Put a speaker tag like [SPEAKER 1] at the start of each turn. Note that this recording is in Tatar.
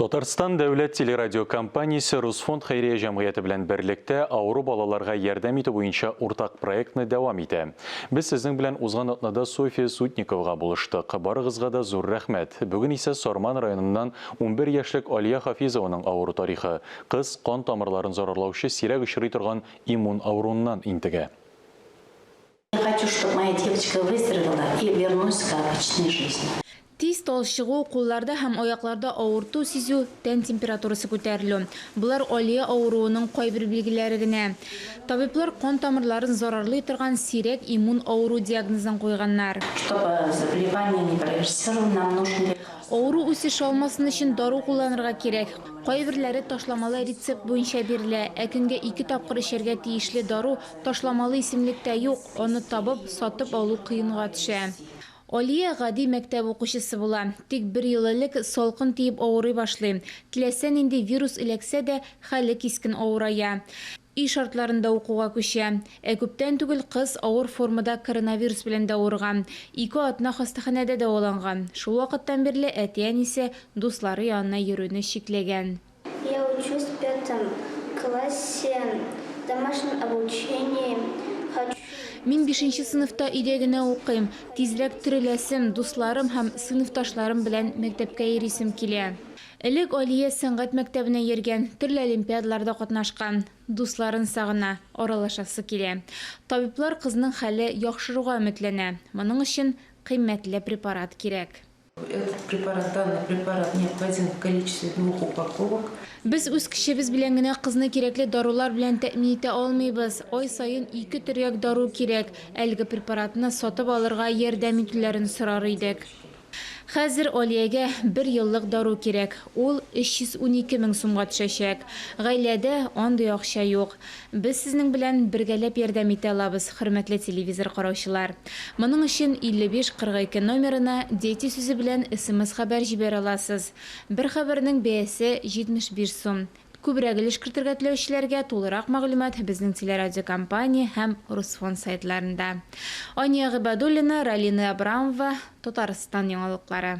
[SPEAKER 1] Татарстан дәүләт телерадиокомпаниясе Русфонд хәйрия җәмгыяте белән берлектә авыру балаларга ярдәм итү буенча уртак проектны дәвам итә. Без сезнең белән узган атнада София Сутниковага булыштык. Барыгызга да зур рәхмәт. Бүген исә Сарман районыннан 11 яшьлек Алия Хафизованың авыру тарихы. Кыз кан тамырларын зарарлаучы сирәк очрый торган иммун авыруыннан интегә.
[SPEAKER 2] Я хочу, чтобы моя девочка выздоровела и вернулась к обычной жизни.
[SPEAKER 3] Тиз талчыгу, кулларда һәм аякларда авырту сизү, тән температурасы күтәрелү. Болар Алия авыруының кайбер билгеләре генә. Табиблар кан тамырларын зарарлый торган сирәк иммун авыру диагнозын куйганнар.
[SPEAKER 2] Чтобы заболевание не прогрессировало, нам нужно лекарство.
[SPEAKER 3] Авыру үсеш алмасын өчен дару кулланырга кирәк. Кайберләре ташламалы рецепт буенча бирелә, ә көнгә ике тапкыр эчәргә тиешле дару Ташламалы исемлектә юк, аны табып, сатып алу кыенга төшә. Алия гади мәктәп укучысы була. Тик бер ел элек салкын тиеп авырый башлый. Теләсә нинди вирус эләксә дә, хәле кискен авырая. Өй шартларында укуга күчә. Ә күптән түгел кыз авыр формада коронавирус белән дә авырган. Ике атна хастаханәдә дәваланган. Шул вакыттан бирле әти-әнисе дуслары янына йөрүне чикләгән.
[SPEAKER 4] Я учусь в пятом классе, в домашнем обучении. Хочу.
[SPEAKER 3] Мин бишенче сыйныфта өйдә генә укыйм. Тизрәк тереләсем, дусларым һәм сыйныфташларым белән мәктәпкә йөрисем килә. Элек Алия сәнгать мәктәбенә йөргән, төрле олимпиадаларда катнашкан. Дусларын сагына, аралашасы килә. Табиблар кызның хәле яхшыруга өметләнә. Моның өчен кыйммәтле препарат кирәк.
[SPEAKER 5] Этот препарат, данный препарат необходим в количестве двух упаковок.
[SPEAKER 3] Без үз көчебез белән генә кызны кирәкле дарулар белән тәэмин итә алмыйбыз. Ай саен ике төргәк дару кирәк. Әлеге препаратны сатып алырга ярдәм итүләрен сорар идек. Хәзер Алиягә бер еллык дару кирәк. Ул 312 мең сумга төшәчәк. Гаиләдә андый акча юк. Без сезнең белән бергәләп ярдәм итә алабыз, хөрмәтле телевизор караучылар. Моның өчен 55 42 номерына Дети сүзе белән смс-хәбәр җибәрә аласыз. Бер хәбәрнең бәясе 75 сум. Күбрәк өлеш кертергә теләүчеләргә тулырак мәгълүмат безнең телерадиокомпания һәм Русфонд сайтларында. Ания Гыйбадуллина, Ралина Абрамова, Татарстан яңалыклары.